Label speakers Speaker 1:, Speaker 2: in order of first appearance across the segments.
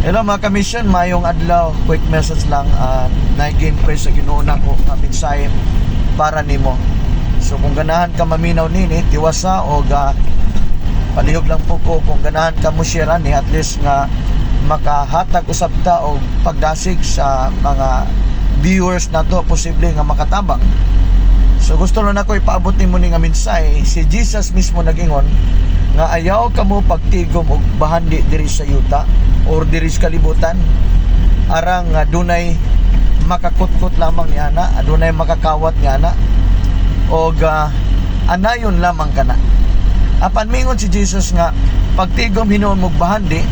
Speaker 1: Hello, mga ka-mission, mayong adlaw, quick message lang, naay pray sa Ginoo nako nga mensahe para nimo. So kung ganahan ka maminaw nini, tiwasa o palihog lang po ko kung ganahan ka mo share ani, at least nga makahatag usab ta og pagdasig sa mga viewers nato, posible nga makatabang. So gusto lang nako ipaabot nimo ni nga mensahe. Si Jesus mismo nagingon nga ayaw kamo pagtigom og bahandi diri sa yuta or diri sa kalibutan, arang nga dunay makakutkot lamang ni ana, adunay makakawat ni ana og anayon lamang kana. Apan mingon si Jesus nga pagtigom hinuon mo bahandi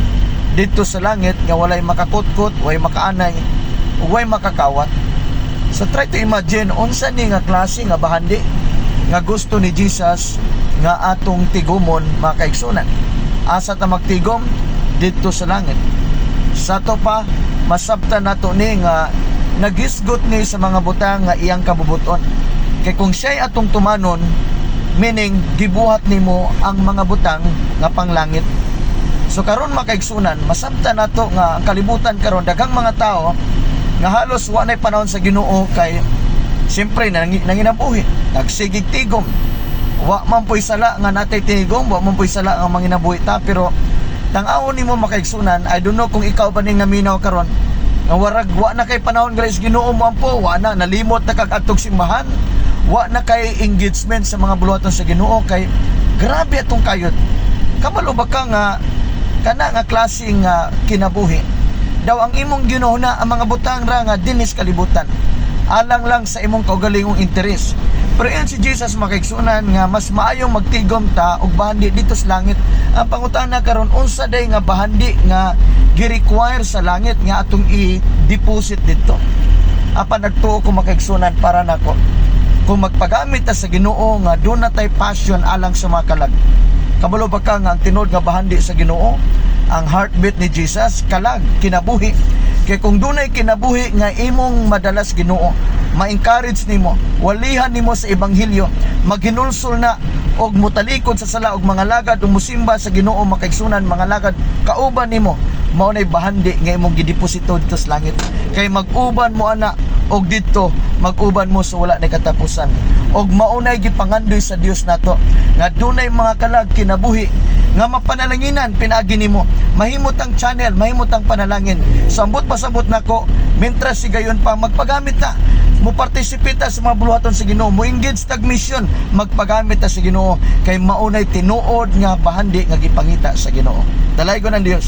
Speaker 1: didto sa langit nga walay makakutkot, walay makaanay ug walay makakawat. So try to imagine unsa ni nga klase nga bahandi nga gusto ni Jesus nga atong tigumon, mga kaigsunan. Asa ta magtigom? Didto sa langit. Sa to pa, masabtan nato ni nga nagisgot ni sa mga butang nga iyang kabubuton. Kay kung siya'y atong tumanon, meaning gibuhat nimo ang mga butang nga panglangit. So karon, mga kaigsunan, masabtan nato nga ang kalibutan karon, daghang mga tao nga halos wa nay panahon sa Ginoo kay siyempre nanginabuhi, nagsigig tigom. Wa man po'y sala nga natay tigom, wa man po'y sala nga manginabuhi ta, pero tang-awon nimo, mga kaigsunan, I don't know kung ikaw ba ning naminaw karon nga warag wa na kay panahon guys Ginoo mo ampo, wa na nalimot na kag adtog simbahan, wa na kay engagement sa mga buluhaton sa Ginoo kay grabe atong kayod. Kabalo ba ka nga kana nga klase nga kinabuhi daw ang imong Ginoo na ang mga butang ra nga dinis kalibutan alang lang sa imong kaugalingong interes? Pero yan si Jesus, mga kaigsunan, nga mas maayong magtigom ta og bahandi didto sa langit. Ang pangutana karon, unsa day nga bahandi nga gi-require sa langit nga atong i-deposit didto? Apan nagtuo ko, mga kaigsunan, para nako, kung magpagamit ta sa Ginoo nga duna tay passion alang sa mga kalag. Kabalo ba ka nga ang tinuod nga bahandi sa Ginoo, ang heartbeat ni Jesus, kalag, kinabuhi? Kay kung dunay kinabuhi nga imong madalas Ginoo, ma-encourage nimo, walihan nimo sa ebanghelyo, maghinulsol na og mutalikod sa sala og mga lagad ug musimba sa Ginoo, mga kaigsunan, mga lagad kauban nimo, mao nay bahandi nga imong gideposito didto sa langit. Kay mag-uban mo ana og didto mag-uban mo sa wala na katapusan. Og maunay gipangandoy sa Dios nato nga dunay mga kalag kinabuhi nga mapanalanginan pinaagi nimo, mahimot ang channel, mahimot ang panalangin. So ambot pasabot nako, mentras sigayon pa, magpagamit ta, mo participate ta sa mga buluhaton sa Ginoo, mo engage tag mission, magpagamit ta sa Ginoo kay maunay tinuod nga bahandi nga gipangita sa Ginoo. Dalaygon ang Dios.